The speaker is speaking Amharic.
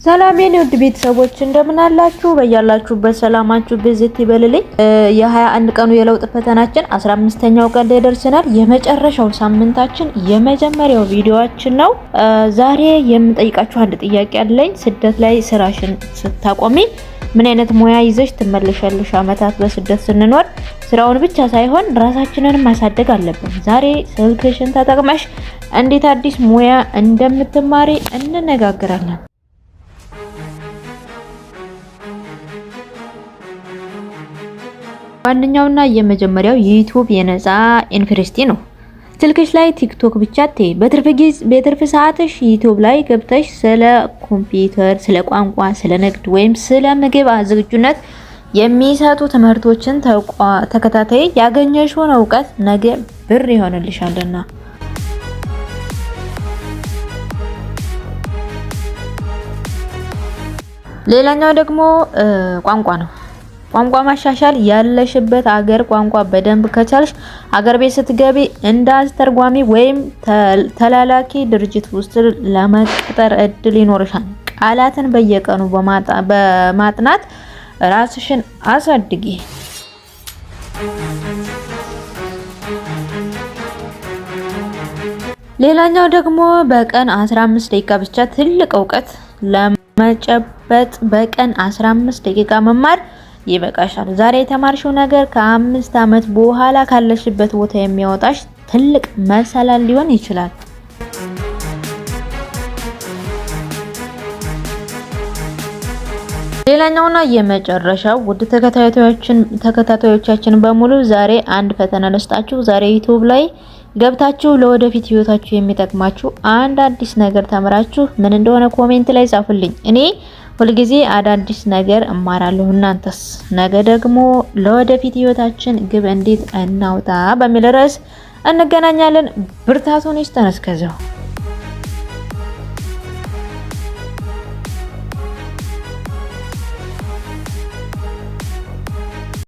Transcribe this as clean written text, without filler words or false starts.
ሰላም የኔ ውድ ቤተሰቦች፣ እንደምን አላችሁ? በያላችሁበት ሰላማችሁ ብዝት ይበልልኝ። የ21 ቀኑ የለውጥ ፈተናችን 15ኛው ቀን ላይ ደርሰናል። የመጨረሻው ሳምንታችን የመጀመሪያው ቪዲዮአችን ነው። ዛሬ የምጠይቃችሁ አንድ ጥያቄ አለኝ። ስደት ላይ ስራሽን ስታቆሚ ምን አይነት ሙያ ይዘሽ ትመለሻለሽ? አመታት በስደት ስንኖር ስራውን ብቻ ሳይሆን ራሳችንን ማሳደግ አለብን። ዛሬ ስልክሽን ተጠቅመሽ እንዴት አዲስ ሙያ እንደምትማሪ እንነጋገራለን። ዋነኛውና የመጀመሪያው ዩቲዩብ የነፃ ዩኒቨርሲቲ ነው። ስልክሽ ላይ ቲክቶክ ብቻ አትይ። በትርፍ ጊዜ፣ በትርፍ ሰዓትሽ ዩቲዩብ ላይ ገብተሽ ስለ ኮምፒውተር፣ ስለ ቋንቋ፣ ስለ ንግድ ወይም ስለ ምግብ ዝግጁነት የሚሰጡ ትምህርቶችን ተከታተይ። ያገኘሽውን እውቀት ነገ ብር ይሆንልሻልና። ሌላኛው ደግሞ ቋንቋ ነው። ቋንቋ ማሻሻል፣ ያለሽበት አገር ቋንቋ በደንብ ከቻልሽ አገር ቤት ስትገቢ እንደ አስተርጓሚ ወይም ተላላኪ ድርጅት ውስጥ ለመቀጠር እድል ይኖርሻል። ቃላትን በየቀኑ በማጥናት ራስሽን አሳድጊ። ሌላኛው ደግሞ በቀን 15 ደቂቃ ብቻ ትልቅ እውቀት ለመጨበጥ በቀን 15 ደቂቃ መማር ይበቃሻል። ዛሬ የተማርሽው ነገር ከ5 ዓመት በኋላ ካለሽበት ቦታ የሚያወጣሽ ትልቅ መሰላል ሊሆን ይችላል። ሌላኛውና የመጨረሻው፣ ውድ ተከታታዮቻችን በሙሉ፣ ዛሬ አንድ ፈተና ልስጣችሁ። ዛሬ ዩቲዩብ ላይ ገብታችሁ ለወደፊት ህይወታችሁ የሚጠቅማችሁ አንድ አዲስ ነገር ተምራችሁ ምን እንደሆነ comment ላይ ጻፉልኝ። እኔ ሁልጊዜ አዳዲስ ነገር እማራለሁ። እናንተስ? ነገ ደግሞ ለወደፊት ህይወታችን ግብ እንዴት እናውጣ በሚል ርዕስ እንገናኛለን። ብርታቱን ይስጠን። እስከዚያው።